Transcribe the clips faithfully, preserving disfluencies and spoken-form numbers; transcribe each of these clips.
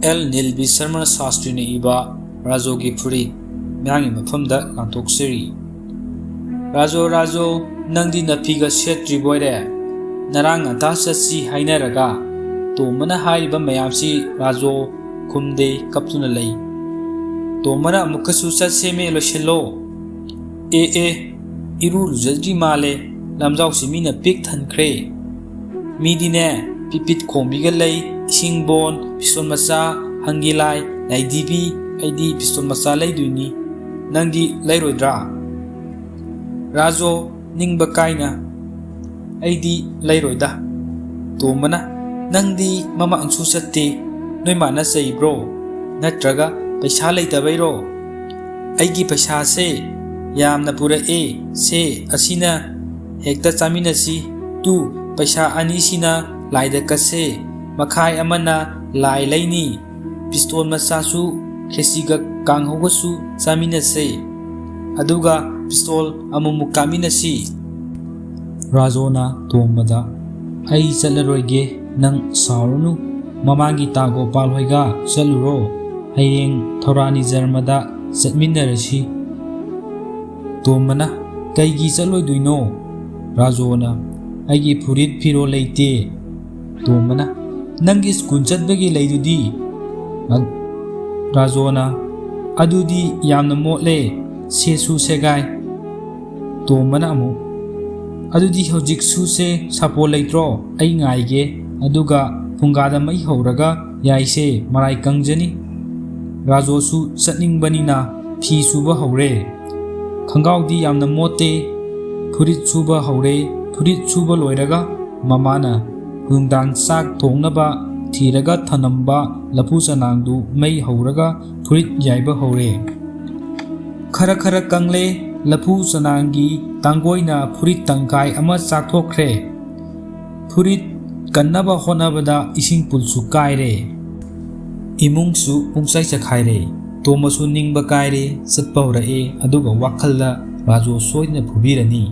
L ꯅꯤꯜꯕꯤ Sharma ꯁꯥꯁꯇ꯭ꯔꯤꯅ ꯏꯕ ꯔꯥꯖꯣꯒꯤ ꯐꯨꯔꯤꯠ, ꯃꯤꯌꯥꯝꯒꯤ ꯃꯐꯝꯗ ꯂꯥꯟꯊꯣꯛꯆꯔꯤ꯫ "ꯔꯥꯖꯣ, ꯔꯥꯖꯣ, ꯅꯪꯗꯤ ꯅꯐꯤꯒ ꯁꯦꯠꯇ꯭ꯔꯤꯕꯣꯏꯔꯦ? ꯉꯔꯥꯡ ꯉꯟꯇꯥ ꯆꯠꯁꯤ ꯍꯥꯏꯅꯔꯒ?" ꯇꯣꯝꯕꯅ ꯍꯥꯏꯔꯤꯕ ꯃꯌꯥꯝꯁꯤ ꯔꯥꯖꯣ ꯈꯨꯝꯗꯦ, ꯀꯞꯇꯨꯅ ꯂꯩ꯫ ꯇꯣꯝꯕꯅ ꯑꯃꯨꯛꯀꯁꯨ, "ꯆꯠꯁꯦꯃꯦ, ꯂꯣꯏꯁꯤꯜꯂꯣ꯫ ꯑꯦ, ꯑꯦ, ꯏꯔꯨ ꯂꯨꯖꯗ꯭ꯔꯤ ꯃꯥꯜꯂꯦ, ꯂꯝꯖꯥꯎꯁꯤ ꯃꯤꯅ ꯄꯤꯛ ꯊꯟꯈ꯭ꯔꯦ꯫ ꯃꯤꯗꯤꯅꯦ, ꯄꯤꯠ ꯄꯤꯠ ꯈꯣꯡꯕꯤꯒ ꯂꯩ, ꯏꯁꯤꯡ ꯕꯣꯟ, ꯄꯤꯁꯇꯣꯜ ꯃꯆꯥ, ꯍꯪꯒꯤꯂꯥꯏ, ꯂꯥꯏꯙꯤꯕꯤ, ꯑꯩꯗꯤ ꯄꯤꯁꯇꯣꯜ ꯃꯆꯥ ꯂꯩꯗꯣꯏꯅꯤ꯫ ꯅꯪꯗꯤ ꯂꯩꯔꯣꯏꯗ꯭ꯔꯥ?" ꯔꯥꯖꯣ, ꯅꯤꯡꯕ ꯀꯥꯏꯅ, "ꯑꯩꯗꯤ ꯂꯩꯔꯣꯏꯗ꯫" ꯇꯣꯝꯕꯅ, "ꯅꯪꯗꯤ ꯃꯃꯥꯡꯁꯨ ꯆꯠꯇꯦ, ꯅꯣꯏ ꯃꯥꯅ ꯆꯩꯕ꯭ꯔꯣ? ꯅꯠꯇ꯭ꯔꯒ ꯄꯩꯁꯥ ꯂꯩꯇꯕꯩꯔꯣ? ꯑꯩꯒꯤ ꯄꯩꯁꯥꯁꯦ ꯌꯥꯝꯅ ꯄꯨꯔꯛꯑꯦ, ꯁꯦ, ꯑꯁꯤꯅ ꯍꯦꯛꯇ ꯆꯥꯃꯤꯟꯅꯁꯤ꯫ ꯇꯨ, ꯄꯩꯁꯥ ꯑꯅꯤꯁꯤꯅ ꯂꯥꯏꯗ ꯀꯠꯁꯦ, ꯃꯈꯥꯏ ꯑꯃꯅ ꯂꯥꯏ ꯂꯩꯅꯤ꯫ ꯄꯤꯁꯇꯣꯜ ꯃꯆꯥꯁꯨ ꯈꯦꯆꯤꯒ ꯀꯥꯡꯍꯧꯒꯁꯨ ꯆꯥꯃꯤꯟꯅꯁꯦ, ꯑꯗꯨꯒ ꯄꯤꯁꯇꯣꯜ ꯑꯃꯨꯛꯃꯨꯛ ꯀꯥꯞꯃꯤꯟꯅꯁꯤ꯫" ꯔꯥꯖꯣꯅ ꯇꯣꯝꯕꯗ, "ꯑꯩ ꯆꯠꯂꯔꯣꯏꯒꯦ, ꯅꯪ ꯁꯥꯎꯔꯅꯨ꯫ ꯃꯃꯥꯡꯒꯤ ꯇꯥ ꯒꯣꯄꯥꯜ ꯍꯣꯏꯒ ꯆꯠꯂꯨꯔꯣ꯫ ꯍꯌꯦꯡ ꯊꯧꯔꯥꯅꯤ ꯖꯔꯃꯗ ꯆꯠꯃꯤꯟꯅꯔꯁꯤ꯫" ꯇꯣꯝꯕꯅ, "ꯀꯩꯒꯤ ꯆꯠꯂꯣꯏꯗꯣꯏꯅꯣ?" ꯔꯥꯖꯣꯅ, "ꯑꯩꯒꯤ ꯐꯨꯔꯤꯠ ꯐꯤꯔꯣꯜ ꯂꯩꯇꯦ꯫" ꯇꯣꯝꯕꯅ, "ꯅꯪꯒꯤ ꯁ꯭ꯀꯨꯜ ꯆꯠꯄꯒꯤ ꯂꯩꯗꯨꯗꯤ?" ꯔꯥ-, ꯔꯥꯖꯣꯅ, "ꯑꯗꯨꯗꯤ ꯌꯥꯝꯅ ꯃꯣꯠꯂꯦ, ꯁꯦꯁꯨ ꯁꯦꯒꯥꯏ꯫" ꯇꯣꯝꯕꯅ ꯑꯃꯨꯛ, "ꯑꯗꯨꯗꯤ ꯍꯧꯖꯤꯛ ꯁꯨꯁꯦ, ꯁꯥꯄꯣꯟ ꯂꯩꯇ꯭ꯔꯣ? ꯑꯩ ꯉꯥꯏꯒꯦ, ꯑꯗꯨꯒ ꯐꯨꯡꯒꯥꯗ ꯃꯩ ꯍꯧꯔꯒ ꯌꯥꯏꯁꯦ, ꯃꯔꯥꯏ ꯀꯪꯖꯅꯤ꯫" ꯔꯥꯖꯣꯁꯨ ꯆꯠꯅꯤꯡꯕꯅꯤꯅ ꯐꯤ ꯁꯨꯕ ꯍꯧꯔꯦ꯫ ꯈꯪꯒꯥꯎꯗꯤ ꯌꯥꯝꯅ ꯃꯣꯠꯇꯦ꯫ ꯐꯨꯔꯤꯠ ꯁꯨꯕ ꯍꯧꯔꯦ꯫ ꯐꯨꯔꯤꯠ ꯁꯨꯕ ꯂꯣꯏꯔꯒ ꯃꯃꯥꯅ ꯅꯨꯡꯗꯥꯡ ꯆꯥꯛ ꯊꯣꯡꯅꯕ ꯊꯤꯔꯒ ꯊꯅꯝꯕ ꯂꯐꯨ ꯆꯅꯥꯡꯗꯨ ꯃꯩ ꯍꯧꯔꯒ ꯐꯨꯔꯤꯠ ꯌꯥꯏꯕ ꯍꯧꯔꯦ꯫ ꯈꯔ ꯈꯔ ꯀꯪꯂꯦ꯫ ꯂꯐꯨ ꯆꯅꯥꯡꯒꯤ ꯇꯥꯡꯒꯣꯏꯅ ꯐꯨꯔꯤꯠ ꯇꯪꯈꯥꯏ ꯑꯃ ꯆꯥꯊꯣꯛꯈ꯭ꯔꯦ꯫ ꯐꯨꯔꯤꯠ ꯀꯟꯅꯕ ꯍꯣꯠꯅꯕꯗ ꯏꯁꯤꯡ ꯄꯨꯜꯁꯨ ꯀꯥꯏꯔꯦ꯫ ꯏꯃꯨꯡꯁꯨ ꯄꯨꯡꯆꯥꯏ ꯆꯈꯥꯏꯔꯦ꯫ ꯇꯣꯝꯕꯁꯨ ꯅꯤꯡꯕ ꯀꯥꯏꯔꯦ, ꯆꯠꯄ ꯍꯧꯔꯛꯑꯦ, ꯑꯗꯨꯒ ꯋꯥꯈꯜꯗ, "ꯔꯥꯖꯨ ꯁꯣꯏꯗꯅ ꯐꯨꯕꯤꯔꯅꯤ꯫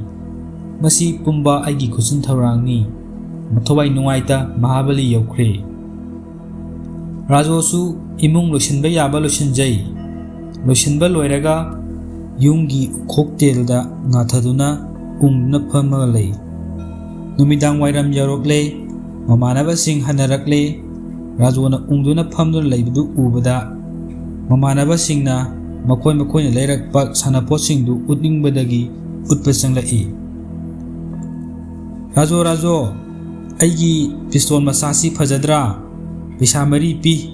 ꯃꯁꯤ ꯄꯨꯝꯕ ꯑꯩꯒꯤ ꯈꯨꯠꯁꯤꯟ ꯊꯧꯔꯥꯡꯅꯤ꯫" ꯃꯊꯧꯋꯥꯏ ꯅꯨꯡꯉꯥꯏꯇ ꯃꯍꯥꯕꯂꯤ ꯌꯧꯈ꯭ꯔꯦ꯫ ꯔꯥꯖꯣꯁꯨ ꯏꯃꯨꯡ ꯂꯣꯏꯁꯤꯟꯕ ꯌꯥꯕ ꯂꯣꯏꯁꯤꯟꯖꯩ꯫ ꯂꯣꯏꯁꯤꯟꯕ ꯂꯣꯏꯔꯒ ꯌꯨꯝꯒꯤ ꯎꯈꯣꯛꯇꯦꯜꯗ ꯉꯥꯊꯗꯨꯅ ꯎꯪꯗꯨꯅ ꯐꯝꯃꯒ ꯂꯩ꯫ ꯅꯨꯃꯤꯗꯥꯡ ꯋꯥꯏꯔꯝ ꯌꯧꯔꯛꯂꯦ꯫ ꯃꯃꯥꯟꯅꯕꯁꯤꯡ ꯍꯟꯅꯔꯛꯂꯦ꯫ ꯔꯥꯖꯣꯅ ꯎꯪꯗꯨꯅ ꯐꯝꯗꯨꯅ ꯂꯩꯕꯗꯨ ꯎꯕꯗ ꯃꯃꯥꯟꯅꯕꯁꯤꯡꯅ ꯃꯈꯣꯏ ꯃꯈꯣꯏꯅ ꯂꯩꯔꯛꯄ ꯁꯥꯟꯅꯄꯣꯠꯁꯤꯡꯗꯨ ꯎꯠꯅꯤꯡꯕꯗꯒꯤ ꯎꯠꯄ ꯆꯪꯂꯛꯏ꯫ "ꯔꯥꯖꯣ, ꯔꯥꯖꯣ, ꯑꯩꯒꯤ ꯄꯤꯁꯇꯣꯜ ꯃꯆꯥꯁꯤ ꯐꯖꯗ꯭ꯔꯥ? ꯄꯩꯁꯥ ꯃꯔꯤ ꯄꯤ,"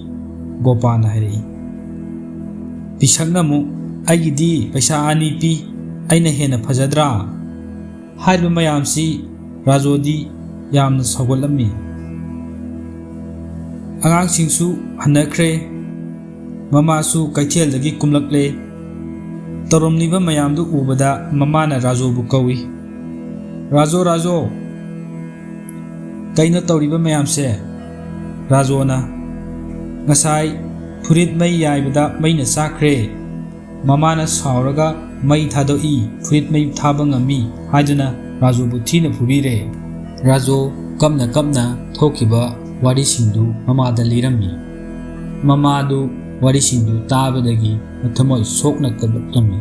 ꯒꯣꯄꯥꯅ ꯍꯥꯏꯔꯛꯏ꯫ ꯄꯤꯁꯛꯅ ꯑꯃꯨꯛ, "ꯑꯩꯒꯤꯗꯤ ꯄꯩꯁꯥ ꯑꯅꯤ ꯄꯤ, ꯑꯩꯅ ꯍꯦꯟꯅ ꯐꯖꯗ꯭ꯔꯥ?" ꯍꯥꯏꯔꯤꯕ ꯃꯌꯥꯝꯁꯤ ꯔꯥꯖꯣꯗꯤ ꯌꯥꯝꯅ ꯁꯥꯎꯒꯠꯂꯝꯃꯤ꯫ ꯑꯉꯥꯡꯁꯤꯡꯁꯨ ꯍꯟꯅꯈ꯭ꯔꯦ꯫ ꯃꯃꯥꯁꯨ ꯀꯩꯊꯦꯜꯗꯒꯤ ꯀꯨꯝꯂꯛꯂꯦ꯫ ꯇꯧꯔꯝꯂꯤꯕ ꯃꯌꯥꯝꯗꯨ ꯎꯕꯗ ꯃꯃꯥꯅ ꯔꯥꯖꯣꯕꯨ ꯀꯧꯏ꯫ "ꯔꯥꯖꯣ, ꯔꯥꯖꯣ, ꯀꯩꯅꯣ ꯇꯧꯔꯤꯕ ꯃꯌꯥꯝꯁꯦ?" ꯔꯥꯖꯣꯅ, "ꯉꯁꯥꯏ ꯐꯨꯔꯤꯠ ꯃꯩ ꯌꯥꯏꯕꯗ ꯃꯩꯅ ꯆꯥꯛꯈ꯭ꯔꯦ꯫ ꯃꯃꯥꯅ ꯁꯥꯎꯔꯒ ꯃꯩ ꯊꯥꯗꯣꯛꯏ, ꯐꯨꯔꯤꯠ ꯃꯩ ꯊꯥꯕ ꯉꯝꯃꯤ" ꯍꯥꯏꯗꯨꯅ ꯔꯥꯖꯣꯕꯨ ꯊꯤꯅ ꯐꯨꯕꯤꯔꯦ꯫ ꯔꯥꯖꯣ ꯀꯞꯅ ꯀꯞꯅ ꯊꯣꯛꯈꯤꯕ ꯋꯥꯔꯤꯁꯤꯡꯗꯨ ꯃꯃꯥꯗ ꯂꯤꯔꯝꯃꯤ꯫ ꯃꯃꯥꯗꯨ ꯋꯥꯔꯤꯁꯤꯡꯗꯨ ꯇꯥꯕꯗꯒꯤ ꯃꯊꯃꯣꯏ ꯁꯣꯛꯅ ꯀꯞꯂꯛꯂꯝꯃꯤ꯫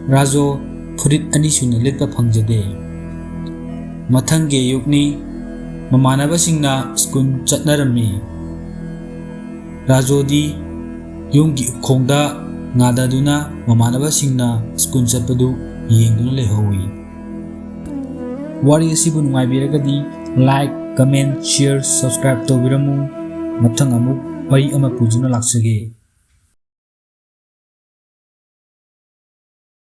ꯔꯥꯖꯣ ꯐꯨꯔꯤꯠ ꯑꯅꯤ ꯁꯨꯅ ꯂꯤꯠꯄ ꯐꯪꯖꯗꯦ꯫ ꯃꯊꯪꯒꯤ ꯑꯌꯨꯛꯅꯤ꯫ ꯃꯃꯥꯟꯅꯕꯁꯤꯡꯅ ꯁ꯭ꯀꯨꯜ ꯆꯠꯅꯔꯝꯃꯤ꯫ ꯔꯥꯖꯣꯗꯤ ꯌꯨꯝꯒꯤ ꯎꯈꯣꯡꯗ ꯉꯥꯗꯗꯨꯅ ꯃꯃꯥꯟꯅꯕꯁꯤꯡꯅ ꯁ꯭ꯀꯨꯜ ꯆꯠꯄꯗꯨ ꯌꯦꯡꯗꯨꯅ ꯂꯩꯍꯧꯏ꯫ ꯋꯥꯔꯤ ꯑꯁꯤꯕꯨ ꯅꯨꯡꯉꯥꯏꯕꯤꯔꯒꯗꯤ like, comment, share, subscribe ꯇꯧꯕꯤꯔꯝꯃꯨ꯫ ꯃꯊꯪ ꯑꯃꯨꯛ ꯋꯥꯔꯤ ꯑꯃ ꯄꯨꯗꯨꯅ ꯂꯥꯛꯆꯒꯦ꯫